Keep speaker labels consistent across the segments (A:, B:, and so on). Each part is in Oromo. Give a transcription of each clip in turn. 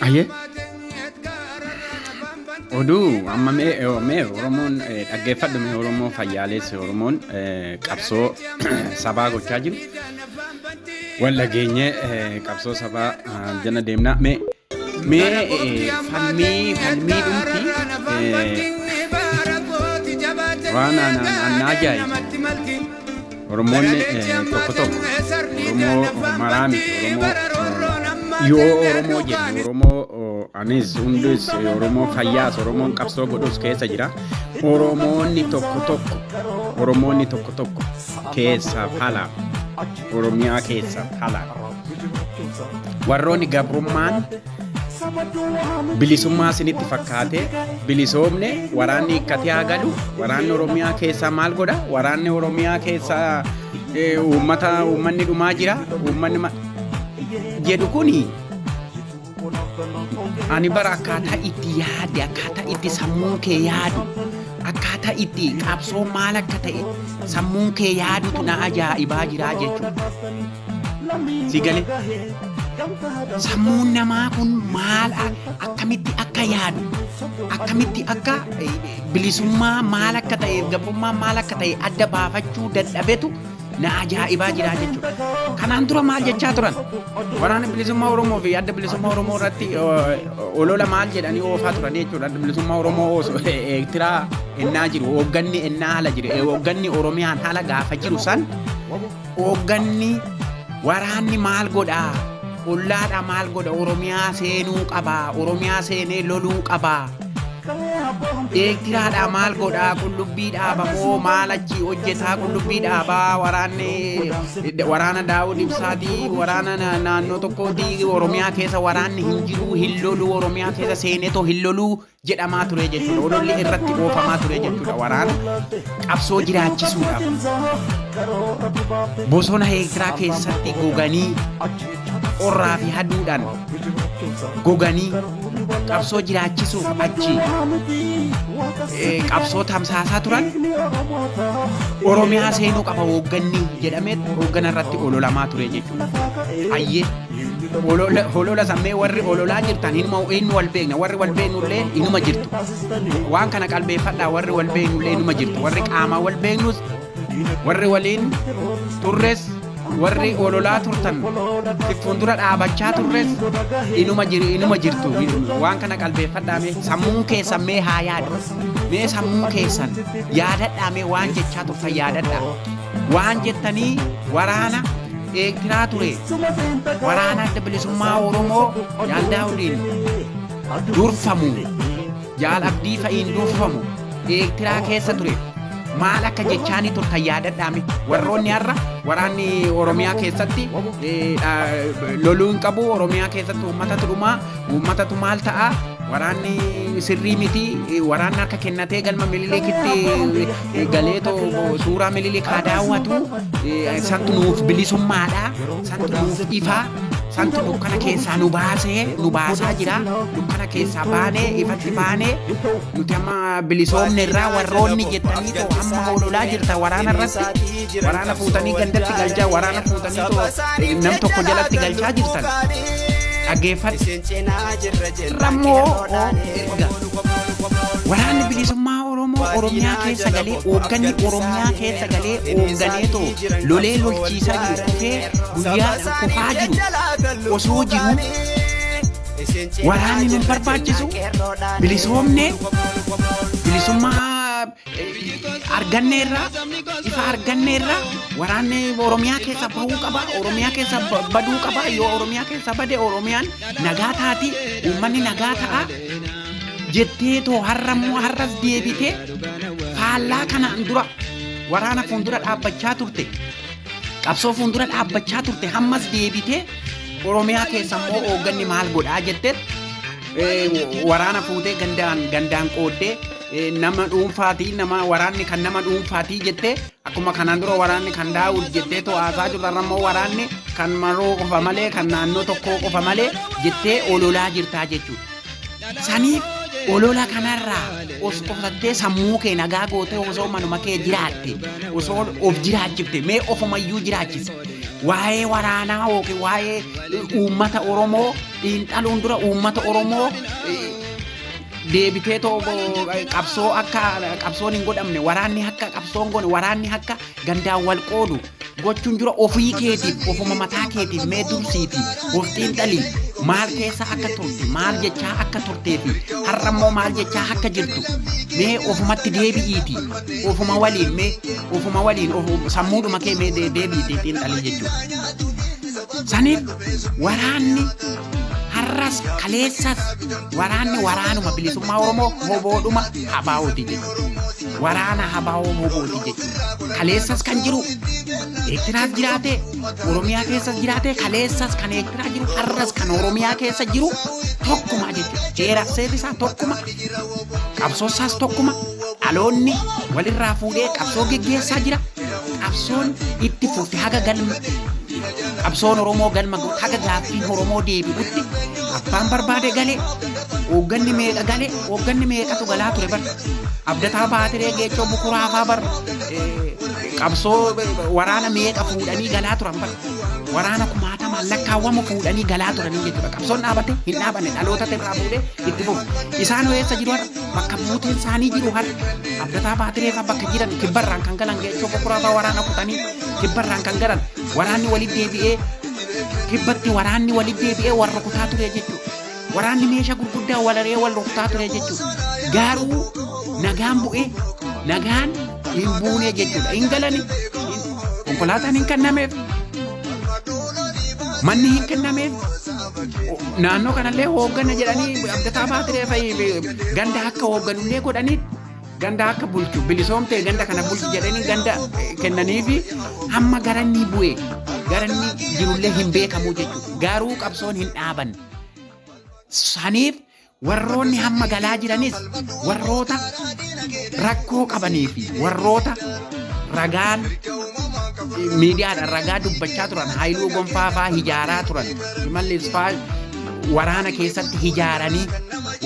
A: Ayyee. Oduu amma mee Oromoon dhaggeeffadhu mee Oromoo fayyaaleessi Oromoon qabsoo sabaa gochaa jiru. Wal dhageenyee qabsoo sabaa jala deemnaa. Mee falmii dhumti waan na ajaa'ibu. Oromoonni tokko tokko Oromoo maraa miti Oromoo yoo Oromoo jennu Oromoo anis hundis Oromoo fayyaas Oromoon qabsoo godhus keessa jira. Oromoonni tokko tokko Oromoonni tokko tokko keessaaf haala Oromiyaa keessaaf haala warroonni gabrummaan bilisummaa isinitti fakkaate bilisoomne waraanni hiikkatee haa galu waraanni Oromiyaa keessaa maal godha waraanni Oromiyaa keessaa uummata uummanni dhumaa jira uummanni jedhu kuni ani bara akkaataa itti yaade akkaataa itti sammuun kee yaadu akkaataa itti qabsoo maal akka ta'e sammuun kee yaadutu na ajaa'ibaa jira jechuudha. Si galee sammuun namaa kun maal akkamitti akka yaadu akkamitti akka bilisummaa maal akka ta'e gabrummaa maal akka ta'e adda baafachuu dadhabetu na ajaa'ibaa jira jechuudha. Kanaan dura maal jechaa turan? Waraana bilisummaa Oromoo fi adda bilisummaa Oromoo irratti olola maal jedhanii oofaa turan jechuudha. Adda bilisummaa Oromoo osoo Eertiraa ennaa jiru, hoogganni ennaa haala jiru, hoogganni Oromiyaan haala gaafa jiru san hoogganni waraanni maal godhaa? Ollaadha maal godha? Oromiyaa seenuu qabaa. Oromiyaa seenee loluu qabaa. Eertiraadha maal godhaa? Qullubbii dhaaba moo maal achi hojjetaa? Qullubbii dhaabaa waraanni waraana Daawud Ibsaatii waraana naannoo tokkootii Oromiyaa keessa waraanni hin jiru hin lolu Oromiyaa keessa seenetoo hin loluu jedhamaa ture jechuudha. Ololli irratti oofamaa ture jechuudha. Waraana qabsoo jiraachisuudhaaf bosona Eertiraa keessatti goganii qorraa fi haduudhaan goganii qabsoo jiraachisuuf achi qabsoo tamsaasaa turan Oromiyaa seenuu qaba hoogganni jedhamee hooggana irratti ololamaa ture jechuudha. Ayyee olola sammee warri ololaa jirtan inuma inni wal beekna warri wal beeknullee inuma jirtu. Waan kana qalbeeffadhaa warri wal beeknullee inuma jirtu warri qaamaa wal beeknus warri waliin turres warri ololaa turtan fuuldura dhaabachaa turres inuma jiru inuma jirtu waan kana qalbeeffadhaa mee sammuun keessan mee haa yaadu mee sammuun keessan yaadadhaa mee waan jechaa turtan yaadadhaa waan jettanii waraana Eertiraa ture waraana adda bilisummaa Oromoo Jaal Daawudiin durfamu Jaal Abdii fa'iin durfamu Eertiraa keessa ture maal akka jechaanii turtan yaadadhaa mee warroonni har'a waraanni Oromiyaa keessatti loluu hin qabu Oromiyaa keessatti uummatatu dhumaa uummatatu maal ta'a waraanni sirrii miti waraanni harka kennatee galma Minilikitti galeetoo suuraa Minilik haa daawwatu santu nuuf bilisummaadha santu nuuf ifaa santu dukkana keessaa nu baasee nu baasaa jira dukkana keessaa baanee ifatti baanee nuti amma bilisoomne irraa warroonni jettanii too amma hololaa jirta waraana irratti waraana fuutanii gandatti galchaa waraana fuutanii too nam tokko jalatti galchaa jirtan dhaggeeffadhu. Rammoo erga waraanni bilisummaa Oromoo Oromiyaa keessa galee hoogganni Oromiyaa keessa galee hoogganeetoo lolee lolchiisaa jiru kufee guyyaa kufaa jiru osoo jiru waraanni nun barbaachisu bilisoomne bilisummaa arganneerra ifa arganneerra waraanni Oromiyaa keessa bahuu qaba Oromiyaa keessa baduu qaba yoo Oromiyaa keessa bade Oromiyaan nagaa taati uummanni nagaa ta'a jettee too har'a immoo har'as deebitee faallaa kanaan dura waraana fuuldura dhaabbachaa turte qabsoo fuuldura dhaabbachaa turte hammas deebitee Oromiyaa keessa immoo hoogganni maal godhaa jettee waraana fuutee gandaan gandaan qooddee nama dhuunfaatii nama waraanni kan nama dhuunfaatii jettee akkuma kanaan dura waraanni kan Daawud jettee to'aasaa jirtu har'a immoo waraanni kan maroo qofa malee kan naannoo tokkoo qofa malee jettee ololaa jirtaa jechuudha. Saniif olola kanarraa os qofattee sammuu kee nagaa gootee osoo manuma kee jiraatte osoo of jiraachifte mee ofumayyuu jiraachise. Waa'ee waraanaa yookiin waa'ee uummata Oromoo Xiinxaluun dura uummata Oromoo deebitee too qabsoo akka qabsoon hin godhamne, waraanni akka qabsoon goone, waraanni akka gandaan wal qoodu gochuun dura ofii keetiif, ofuma mataa keetiif mee dursiiti of xiinxalii, maal keessa akka turte, maal jechaa akka turtee fi har'a immoo maal jechaa akka jirtu mee ofumatti deebi'iiti, ofuma waliin mee ofuma waliin sammuudhuma kee mee deebi'iiti xiinxalii jechuudha. Saniif waraanni har'as kaleessas waraanni waraanuma bilisummaa Oromoo hoboodhuma habaa'ooti jechuudha. Waraana habaa'oo hobooti jechuudha. Kaleessas kan jiru Eertiraas jiraate, Oromiyaa keessas jiraate, kaleessas kan Eertiraa jiru har'as kan Oromiyaa keessa jiru tokkuma jechuudha. Heeraaf seerri isaa tokkuma, qabsoosaas tokkuma, dhaloonni walirraa fuudhee qabsoo geggeessaa jira. Qabsoon itti fufte haga galma qabsoon Oromoo galma ga'u, haga gaaffiin Oromoo deebi'utti abbaan barbaade galee, hoogganni meeqa galee, hoogganni meeqatu galaa ture bar. Abdataa Baatiree, Geechoo Bukuraa faa bar qabsoo waraana meeqa fuudhanii galaa turan bar. Waraana kumaatamaan lakkaawwamu fuudhanii galaa turanii jechuudha. Qabsoon dhaabate hin dhaabanne, dhaloota irraa fuudhee itti fufu. Isaan eessa jiru har'a? Bakka buuteen isaanii jiru har'a. Abdataa Baatiree faa bakka jiran kibbarraan kan galan, Geechoo Bukuraa faa waraana kutanii kibbarraan kan galan, waraanni walitti deebi'ee kibbatti waraanni walitti deebi'ee wal rukutaa ture jechuudha. Waraanni meeshaa gurguddaa walaree wal rukutaa ture jechuudha. Garuu nagaan bu'ee nagaan hin buune jechuudha. Hin galani, konkolaataan hin kennameef, manni hin kennameef, naannoo kanallee hooggana jedhanii Abdataa Baatiree fa'i ganda akka hoogganullee godhanii, ganda akka bulchu, bilisoomtee ganda kana bulchu jedhanii ganda kennaniifi hamma garanni bu'e garanni jirullee hin beekamu jechuudha. Garuu qabsoon hin dhaabanne. Saniif warroonni hamma galaa jiranis warroota rakkoo qabanii fi warroota ragaan miidiyaadhaan ragaa dubbachaa turan, Haayiluu Gonfaa faa hijaaraa turan, Shimallis faa waraana keessatti hijaaranii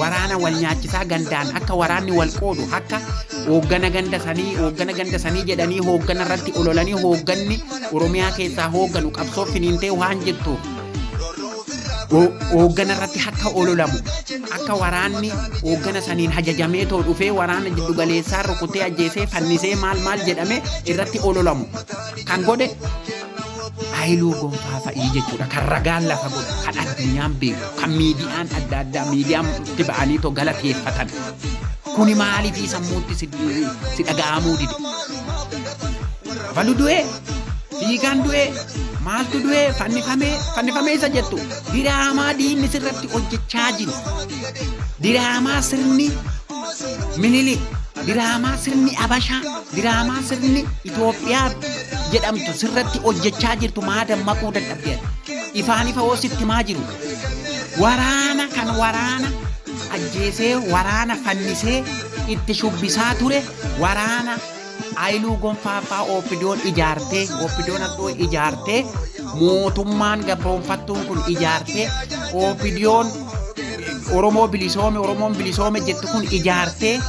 A: waraana wal nyaachisaa, gandaan akka waraanni wal qoodu, akka hooggana ganda sanii, hooggana ganda sanii jedhanii hooggana irratti ololanii, hoogganni Oromiyaa keessaa hoogganu qabsoo finiintee waan jirtuuf hooggana irratti akka ololamu, akka waraanni hooggana saniin hajajamee too dhufee waraana jiddugaleessaa rukutee ajjeesee fannisee maal maal jedhame irratti ololamu kan godhe Haayiluu Gonfaa fa'ii jechuudha. Kan ragaan lafa godhu, kan addunyaan beeku, kan miidiyaan adda addaa miidiyaan itti ba'anii too galateeffatan. Kuni maaliifii sammuutti si dhaga'amuu dide? Abalu du'ee, fiigaan du'ee, maaltu du'ee, fannifamee, fannifamee isa jettu diraamaa diinni sirratti hojjechaa jiru. Diraamaa sirni Minilik, diraamaa sirni Abashaa, diraamaa sirni Itoophiyaa jedhamtu sirratti hojjechaa jirtu maa dammaquu dadhabde? Ifaan ifa hoo sitti maa jiru? Waraana kan waraana ajjeesee, waraana fannisee itti shubbisaa ture, waraana Haayiluu Gonfaa faa Ooppidoon ijaartee, Ooppidoon asxoo ijaartee, mootummaan gabroonfattuun kun ijaartee, Ooppidiyoon Oromoo bilisoome, Oromoon bilisoome jettu kun ijaartee,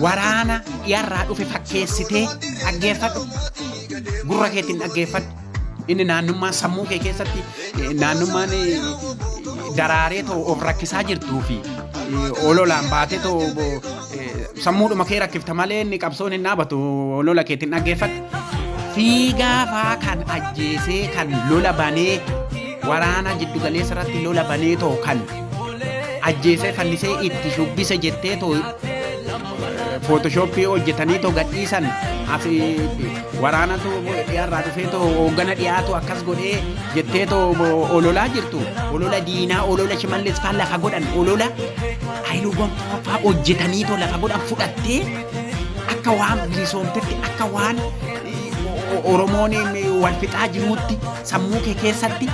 A: waraana dhiyarraa dhufe fakkeessitee. Dhaggeeffadhu, gurra keetiin dhaggeeffadhu. Inni naannummaan sammuu kee keessatti naannummaan daraaree too of rakkisaa jirtuu fi ololaan baatee too sammuudhuma kee rakkifta malee inni qabsoon hin dhaabatu, olola keetiin dhaggeeffadhu. Fiigaa faa kan ajjeesee, kan lola banee, waraana jiddugaleessa irratti lola banee too kan ajjeesee fannisee itti shubbise jettee too Photoshopii hojjetanii too gadhiisan, asi waraanatu dhiyaarraa dhufee too hooggana dhiyaatu akkas godhee jettee too ololaa jirtu, olola diinaa, olola Shimallis faa lafa godhan, olola Haayiluu Gonfaa faa hojjetanii too lafa godhan fudhattee akka waan bilisoomtetti, akka waan Oromoon wal fixaa jiruutti sammuu kee keessatti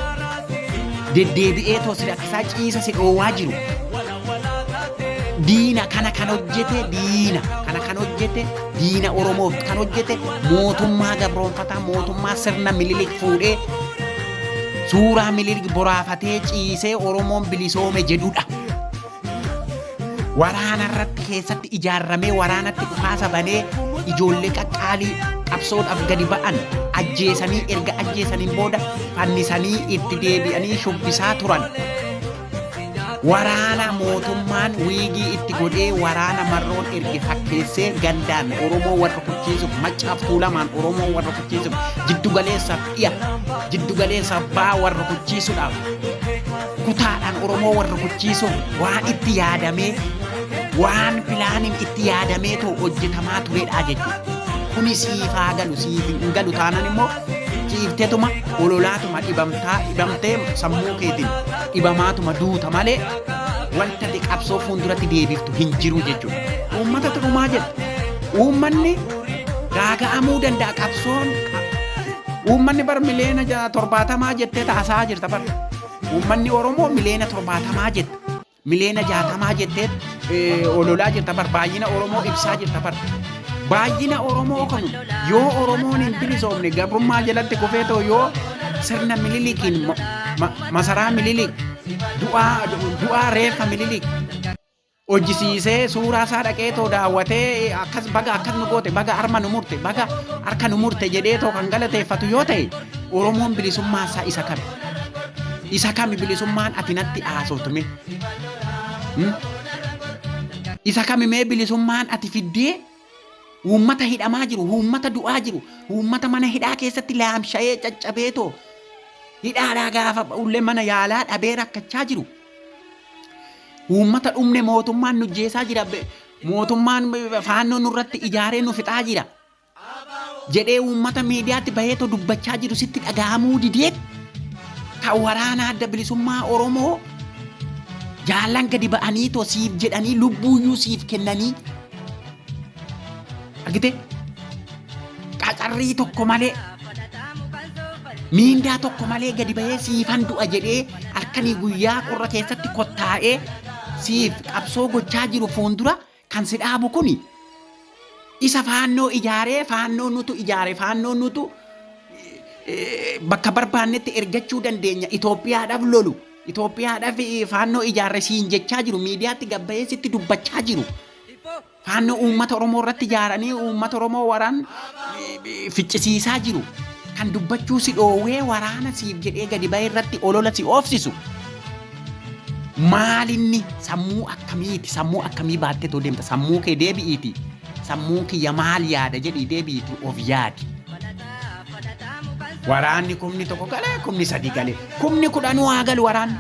A: deddeebi'ee too si rakkisaa ciisa si dhoowwaa jiru. Diina kana kan hojjete, diina kana kan hojjete, diina Oromoof kan hojjete mootummaa gabroonfataa, mootummaa sirna Mililik fuudhee suuraa Mililik boraafatee ciisee Oromoon bilisoome jedhudha. Waraana irratti keessatti ijaarramee waraanatti dhukaasa banee ijoollee qaqqaalii qabsoodhaaf gadi ba'an ajjeesanii, erga ajjeesaniin booda fannisanii itti deebi'anii shubbisaa turan. Waraana mootummaan wiigii itti godhee waraana Marroon erge fakkeessee gandaan Oromoo warra kuchiisuuf, Maccaaf Tuulamaan Oromoo warra kuchiisuuf, jiddu galeessaaf dhiya, jiddu galeessaaf baa warra kuchiisuudhaaf, kutaadhaan Oromoo warra kuchiisuuf waan itti yaadamee, waan pilaaniin itti yaadamee too hojjetamaa turedha jechuudha. Kuni siif haa galu, siif hin galu taanaan immoo ciiftetuma ololaatuma dhibamtaa dhibamtee sammuu keetiin dhibamaatuma duuta malee wanta ati qabsoo fuulduratti deebiftu hin jiru jechuudha. Uummatatu dhumaa jedha. Uummanni gaaga'amuu danda'a qabsoon. Uummanni bar miliyoona 70 jettee taasaa jirta bar. Uummanni Oromoo miliyoona 70 jette. Miliyoona 60 jettee ololaa jirta bar, baay'ina Oromoo ibsaa jirta bar. Baay'ina Oromoo kun yoo Oromoon hin bilisoomne, gabrummaa jalatti kufee ta'u, yoo sirna Minilikiin, masaraa Minilik, du'aa du'aa reeffa Minilik hojjisiisee, suuraa isaa dhaqee too daawwatee, akkas baga akkas nu goote, baga harma nu murte, baga harka nu murte jedhee too kan galateeffatu yoo ta'e, Oromoon bilisummaa isaa isa kami? Isa kami bilisummaan ati natti haasoftu mee? Isa kami mee bilisummaan ati fiddee? Uummata hidhamaa jiru, uummata du'aa jiru, uummata mana hidhaa keessatti laamsha'ee caccabee too hidhaadhaa gaafa ba'ullee mana yaalaa dhabee rakkachaa jiru. Uummata dhumne, mootummaan nu jeesaa jira, mootummaan Faannoo nurratti ijaaree nu fixaa jira jedhee uummata miidiyaatti baheetoo dubbachaa jiru sitti dhaga'amuu dideet, kan waraana Adda Bilisummaa Oromoo jaallan gadi ba'anii too siif jedhanii lubbuuyyuu siif kennanii argite, qacarrii tokko malee, miindaa tokko malee gadi bahee siifan du'a jedhee halkanii guyyaa qorra keessatti kottaa'ee siif qabsoo gochaa jiru fuuldura kan si dhaabu kuni isa Faannoo ijaaree, Faannoo nutu ijaare, Faannoo nutu bakka barbaannetti ergachuu dandeenya, Itoophiyaadhaaf lolu, Itoophiyaadhaaf Faannoo ijaarre siin jechaa jiru, miidiyaatti gabbayee sitti dubbachaa jiru. Faannoo uummata Oromoo irratti ijaaranii uummata Oromoo waraan ficcisiisaa jiru. Kan dubbachuu si dhoowwee waraana siif jedhee gadi bahee irratti olola si oofsisu. Maalinni sammuu akkamiiti? Sammuu akkamii baattee too deemta? Sammuu kee deebi'iiti. Sammuun kiyya maal yaada jedhii deebi'iiti of yaadi. Waraanni 1000 galee, 3000 galee, 10,000 haa galu waraanni.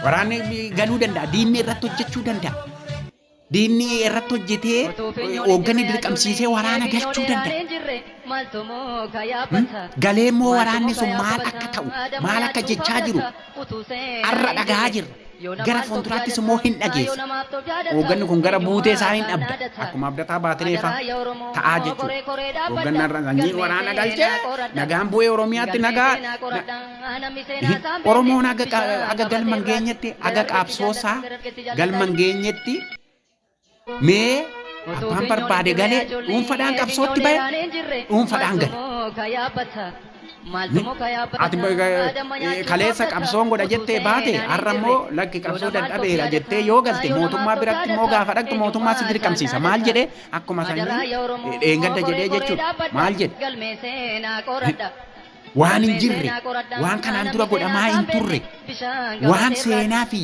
A: Waraanni galuu danda'a. Diinni irratti hojjechuu danda'a. Diinni irratti hojjetee hoogganni dirqamsiisee waraana galchuu danda'a. Galee immoo waraanni sun maal akka ta'u, maal akka jechaa jiru har'a dhagahaa jirra. Gara fuulduraattis immoo hin dhageessa. Hoogganni kun gara buutee isaa hin dhabda. Akkuma Abdataa Baatilee fa'a ta'aa jechuudha. Hoogganni har'a sanyiin waraana galchee nagaan bu'ee Oromiyaatti nagaa. Oromoon aga galma hin geenyetti, aga qabsoosaa galma hin geenyetti, mee abbaan barbaade galee dhuunfadhaan qabsootti bahe, dhuunfadhaan gale. Ati kaleessa qabsoon godha jettee baate, har'a immoo lakki qabsoo dadhabeera jettee yoo galte, mootummaa biratti immoo gaafa dhaqxu mootummaa si dirqamsiisa. Maal jedhee? Akkuma sanyii dheengadda jedhee jechuudha. Maal jedhe? Waan hin jirre, waan kanaan dura godhamaa hin turre, waan seenaa fi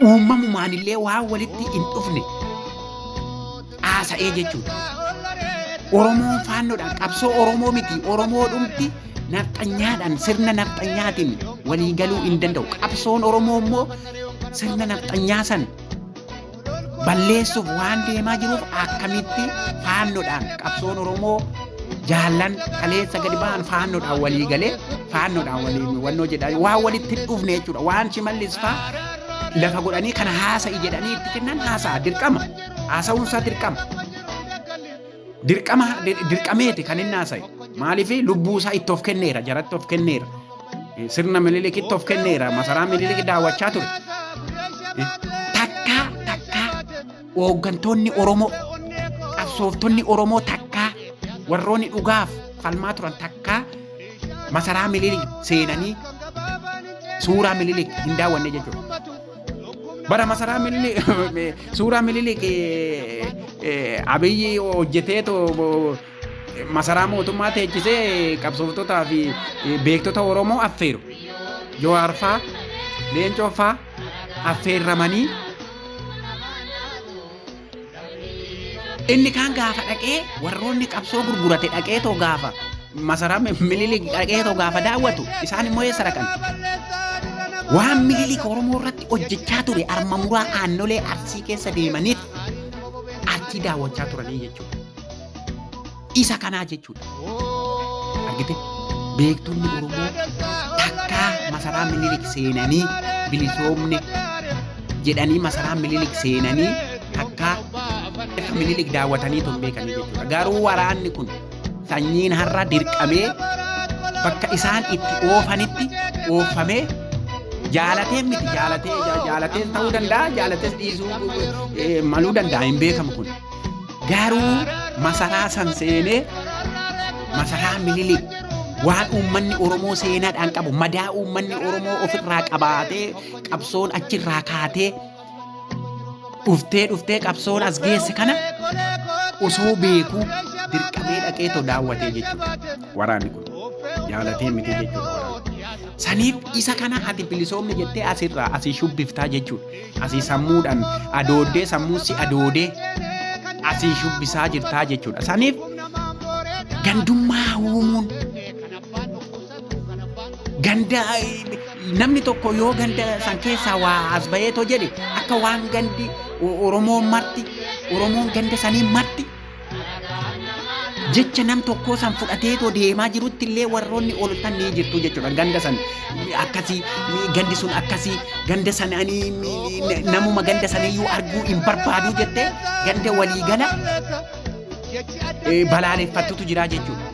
A: uumamumaan illee waan walitti hin dhufne haasa'ee jechuudha. Oromoon Faannoodhaan qabsoo Oromoo miti, Oromoo dhumti nafxanyaadhaan, sirna nafxanyaatiin walii galuu hin danda'u. Qabsoon Oromoo immoo sirna nafxanyaa san balleessuuf waan deemaa jiruuf, akkamitti Faannoodhaan qabsoon Oromoo, jaallan kaleessa gadi ba'an Faannoodhaan walii galee Faannoodhaan waliin wannoo jedhaa waan walitti hin dhufne jechuudha. Waan Shimallis fa'aa lafa godhanii kana haasa'i jedhanii itti kennan haasa'a, dirqama. Haasa'uun isaa dirqama. Dirqama dirqameeti kan inni haasa'e. Maaliif? Lubbuu isaa itti of kenneera, jaratti of kenneera. Sirna Minilikitti of kenneera, masaraa Minilik daawwachaa ture. Takkaa takkaa hooggantoonni Oromoo, qabsooftonni Oromoo, takkaa warroonni dhugaaf falmaa turan takkaa masaraa Minilik seenanii suuraa Minilik hin daawwanne jechuudha. Bara masaraa Minilik, suuraa Minilik Abiyyi hojjeteetu masaraa mootummaa teechisee qabsooftotaa fi beektota Oromoo affeeru. Jawaar faa Leencoo faa affeerramanii, inni kaan gaafa dhaqee, warroonni qabsoo gurgurate dhaqeetoo gaafa masaraa Minilik dhaqeetoo gaafa daawwatu, isaan immoo eessa dhaqan? Waan Minilik Oromoo irratti hojjechaa ture arma muraa Aannolee Arsii keessa deemaniif achi daawwachaa turanii jechuudha. Isa kanaa jechuudha. Argite, beektonni Oromoo takkaa masaraa Minilik seenanii bilisoomne jedhanii, masaraa Minilik seenanii takkaa Minilik daawwatanii tun beekanii jechuudha. Garuu waraanni kun sanyiin har'a dirqamee bakka isaan itti oofanitti oofamee, jaalatee miti, jaalatee jaalatees ta'uu danda'a, jaalatees dhiisuu maluu danda'a, hin beekamu kun. Garuu masaraa san seenee, masaraa Minilik, waan uummanni Oromoo seenaadhaan qabu, madaa uummanni Oromoo ofirraa qabaatee, qabsoon achirraa kaatee dhuftee dhuftee qabsoon as geesse kana osoo beekuu dirqamee dhaqeetoo daawwatee jechuudha. Waraanni kun jaalatee miti jechuudha waraanni. Saniif isa kana ati bilisoomne jettee asirraa asii shubbiftaa jechuudha. Asii sammuudhaan adooddee, sammuu si adoodee asii shubbisaa jirtaa jechuudha. Saniif gandummaa uumuun, ganda namni tokko yoo ganda san keessaa waa as baheetoo jedhe, akka waan gandi Oromoon marti, Oromoon ganda sanii marti jecha nam tokkoo san fudhateetoo deemaa jirutti illee warroonni oltan ni jirtu jechuudha. Ganda san akkasii, gandi sun akkasii, ganda san ani namuma ganda saniyyuu arguu hin barbaadu jettee ganda waliigala balaaleffattutu jira jechuudha.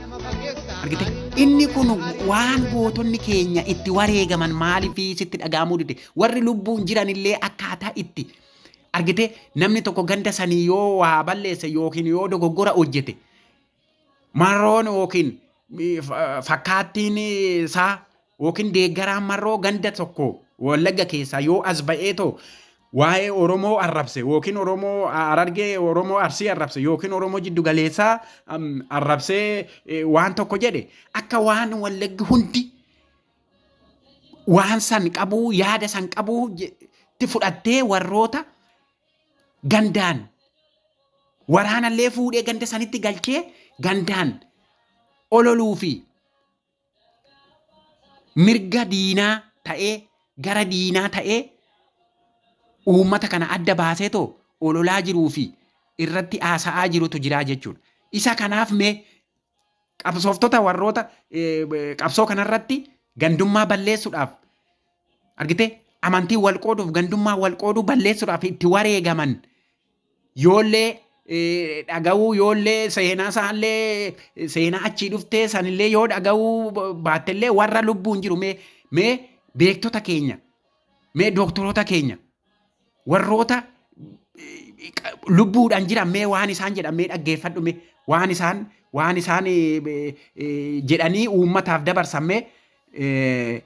A: Argite, inni kun waan gootonni keenya itti wareegaman maaliif sitti dhaga'amuu dide? Warri lubbuun jiran illee akkaataa itti, argite, namni tokko ganda sanii yoo waa balleesse yookiin yoo dogoggora hojjete, marroon yookiin fakkaattiin isaa yookiin deeggaraan marroo ganda tokko Wallagga keessaa yoo as ba'eetoo waa'ee Oromoo arrabse yookiin Oromoo Harargee, Oromoo Arsii arrabse yookiin Oromoo jiddu galeessaa arrabsee waan tokko jedhe, akka waan Wallaggi hundi waan san qabuu, yaada san qabuu itti fudhattee, warroota gandaan waraanallee fuudhee ganda sanitti galchee gandaan ololuu fi mirga diinaa ta'ee, gara diinaa ta'ee uummata kana adda baaseetoo ololaa jiruu fi irratti haasa'aa jirutu jiraa jechuudha. Isa kanaaf mee qabsooftota warroota qabsoo kanarratti gandummaa balleessuudhaaf, argite, amantii wal qooduuf, gandummaa wal qooduu balleessuudhaaf itti wareegaman yoollee dhaga'uu, yoollee seenaa isaallee, seenaa achii dhuftee sanillee yoo dhaga'uu baattellee, warra lubbuun jiru, mee beektota keenya, mee dooktoroota keenya, warroota lubbuudhaan jiran, mee waan isaan jedhan mee dhaggeeffadhu. Mee waan isaan jedhanii uummataaf dabarsan, mee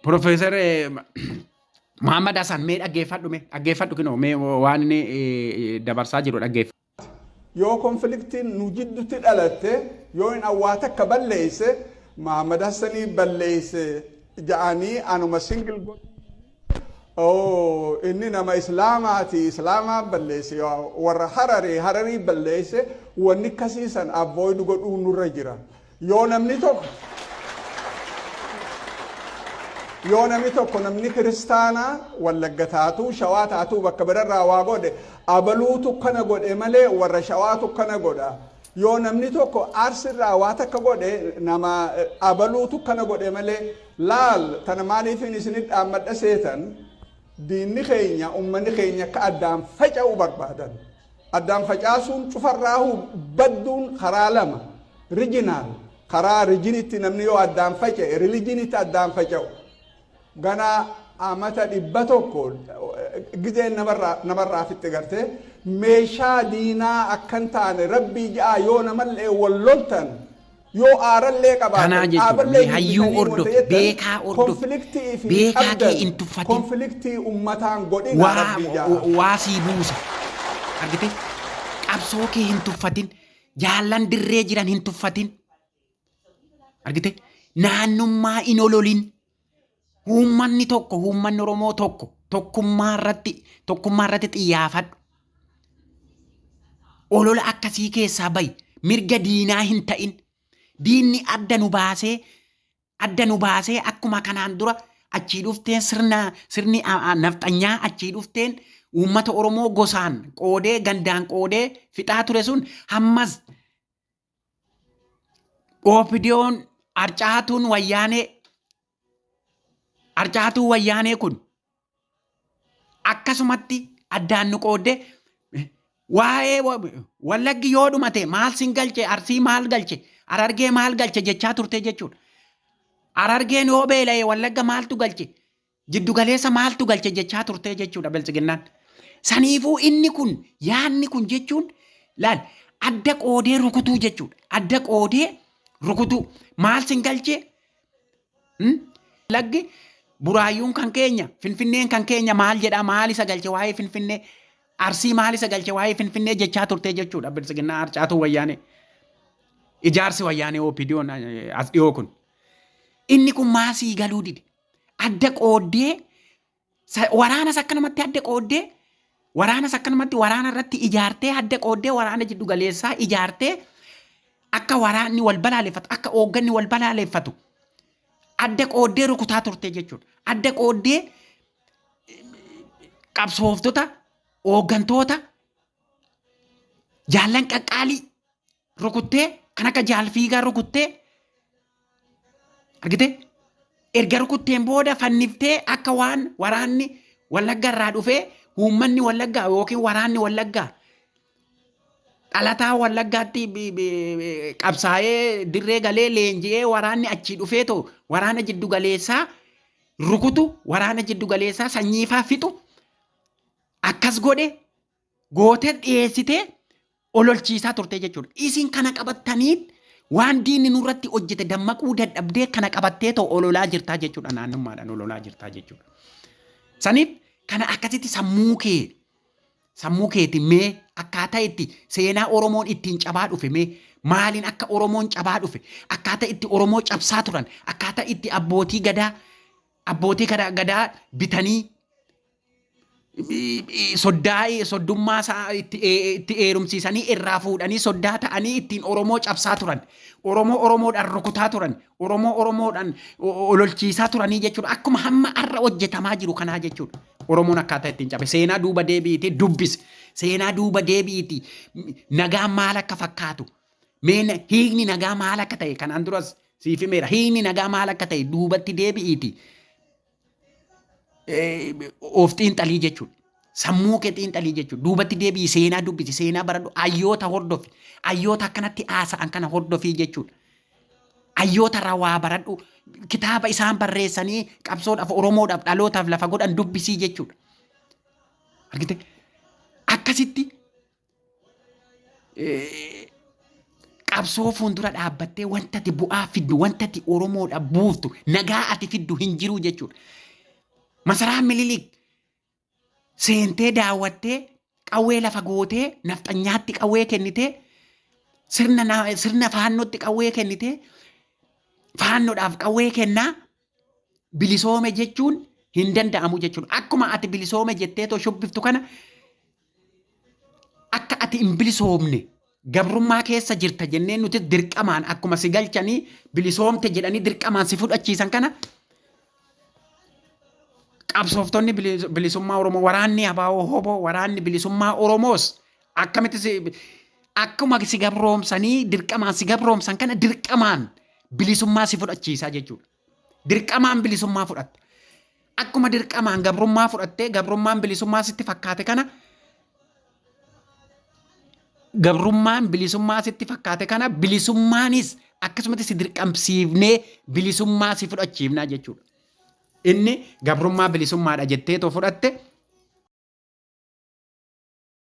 A: Profeesar Muhammad Hassan mee dhaggeeffadhu, mee dhaggeeffadhu, kinoo mee waan inni dabarsaa jiru dhaggeeffadhu.
B: Yoo conflictiin nu jiddutti dhalatte, yoo hin awwaa takka balleeyse, Muhammad Hassanii balleeyse ja'anii anuma single godhu. Oh, inni nama Islaamaati, Islaamaa balleeyse, warra Hararii, Hararii balleeyse, wanni kasiisan avoid godhuu nurra jira. Yoo namni tokko, namni kiristaanaa Wallagga taatuu, Shawaa taatuu, bakka birarraa waa godhe, abaluutu kana godhe malee warra Shawaatu kana godha. Yoo namni tokko Arsirraa waa takka godhe, nama abaluutu kana godhe malee. Laal, tana maaliifin isinit dhaammadha seetan? Diinni keenya ummanni keenya akka addaan faca'u barbaadan. Addaan facaasuun cufarraahuu badduun karaa lama: regional, karaa regionitti namni yoo addaan faca'e, religionitti addaan faca'u, gana amata 100 gizeen namarraa fixxe. Gartee meeshaa diinaa akkan taane Rabbii ja'a. Yoo namallee wal loltan, yoo aarallee qabaatan,
A: Kanaa jechuudha.
B: dhaaballee
A: Mee hayyuu
B: jibbitanii
A: hordofi,
B: wanta jettan,
A: beekaa hordofi,
B: conflictii fi
A: beekaa kee
B: qabdan
A: hin tuffatin.
B: Conflictii ummataan godhina,
A: Waa
B: Rabbii ja'a.
A: waa sii buusa. Argite, qabsoo kee hin tuffatin. Jaallan dirree jiran hin tuffatin. Argite, naannummaa hin ololin. Uummanni tokko, uummanni Oromoo tokko tokkummaa irratti xiyyaafadhu. Olola akkasii keessaa bahi. Mirga diinaa hin ta'in. Diinni adda nu baasee akkuma kanaan dura achii dhufteen sirni nafxanyaa achii dhufteen uummata Oromoo gosaan qoodee, gandaan qoodee fixaa ture sun, hammas OPDOn harcaatuun wayyaanee kun akkasumatti addaan nu qooddee, waa'ee Wallaggi yoo dhumate maal sin galche, Arsii maal galche, Harargee maal galche jechaa turte jechuudha. Harargeen yoo beela'e Wallagga maaltu galche, jiddugaleessa maaltu galche jechaa turte jechuudha Biltsiginnaan. Saniifuu inni kun, yaadni kun jechuun, laal, adda qoodee rukutuu jechuudha. Adda qoodee rukutuu maal sin galche? Laggi Buraayyuun kan keenya, Finfinneen kan keenya maal jedhaa, maal isa galche waa'ee Finfinnee, Arsii maal isa galche waa'ee Finfinnee jechaa turte jechuudha Biltsiginnaa harcaatuu wayyaanee. Ijaarsi wayyaanee OPDOn as dhiyoo kun. Inni kun maasii galuu dide. Adda qooddee waraanas akkanumatti adda qooddee, waraanas akkanumatti waraana irratti ijaartee, adda qooddee waraana jiddu galeessaa ijaartee, akka waraanni wal balaaleffatu, akka hoogganni wal balaaleffatu adda qooddee rukutaa turte jechuudha. Adda qooddee qabsooftota, hooggantoota, jaallan qaqqaalii rukuttee, kan akka jaalfiigaa rukuttee argite. Erga rukutteen booda fanniftee, akka waan waraanni Wallagga irraa dhufee, uummanni Wallaggaa yookiin waraanni Wallaggaa dhalataa Wallaggaatti qabsaa'ee, dirree galee, leenji'ee, waraanni achii dhufee too waraana jiddu galeessaa rukutu, waraana jiddu galeessaa sanyiifaa fixu akkas godhe gootee dhiyeessitee ololchiisaa turte jechuudha. Isin kana qabattanii waan diinni nurratti hojjete dammaquu dadhabdee kana qabattee too ololaa jirtaa jechuudha. Naannummaadhaan ololaa jirtaa jechuudha. Saniif kana akkasitti sammuu keeti mee akkaataa itti seenaa Oromoon ittiin cabaa dhufe, mee maaliin akka Oromoon cabaa dhufe, akkaataa itti Oromoo cabsaa turan, akkaataa itti abbootii gadaa bitanii soddaa soddummaa isaa itti eerumsiisanii, irraa fuudhanii, soddaa ta'anii ittiin Oromoo cabsaa turan. Oromoo Oromoodhaan rukutaa turan. Oromoo Oromoodhaan ololchiisaa turanii jechuudha. Akkuma hamma har'a hojjetamaa jiru kanaa jechuudha. Oromoon akkaataa ittiin cabe seenaa duuba deebi'iiti dubbisi. Seenaa duuba deebi'iiti nagaa maal akka fakkaatu. Mee hiikni nagaa maal akka ta'e kanaan duras siif himeera. Hiikni nagaa maal akka ta'e duubatti deebi'iiti of xiinxalii jechuudha. Sammuu kee xiinxalii jechuudha. Duubatti deebi'i, seenaa dubbisi, seenaa baradhu, hayyoota hordofi. Hayyoota akkanatti haasa'an kana hordofii jechuudha. Hayyoota irraa waa baradhu. Kitaaba isaan barreessanii qabsoodhaaf, Oromoodhaaf, dhalootaaf lafa godhan dubbisii jechuudha. Argite? Akkasitti qabsoo fuuldura dhaabbattee wanta ati bu'aa fiddu, wanta ati Oromoodhaaf buuftu, nagaa ati fiddu hin jiru jechuudha. Masaraa Minilik seentee daawwattee, qawwee lafa gootee, nafxanyaatti qawwee kennitee, sirna faannootti qawwee kennitee, faannoodhaaf qawwee kennaa bilisoome jechuun hin danda'amu jechuudha. Akkuma ati bilisoome jettee too shubbiftu kana, akka ati hin bilisoomne, gabrummaa keessa jirta jennee nuti dirqamaan akkuma si galchanii bilisoomte jedhanii dirqamaan si fudhachiisan kana, qabsooftonni bilisummaa Oromoo, waraanni ABO hoboo, waraanni bilisummaa Oromoos akkamitti si akkuma si gabroomsanii dirqamaan si gabroomsan kana dirqamaan bilisummaa si fudhachiisaa jechuudha. Dirqamaan bilisummaa fudhatta. Akkuma dirqamaan gabrummaa fudhattee gabrummaan bilisummaa sitti fakkaate kana, gabrummaan bilisummaa sitti fakkaate kana, bilisummaanis akkasumatti si dirqamsiifnee bilisummaa si fudhachiifnaa jechuudha. Inni gabrummaa bilisummaadha jettee too fudhatte.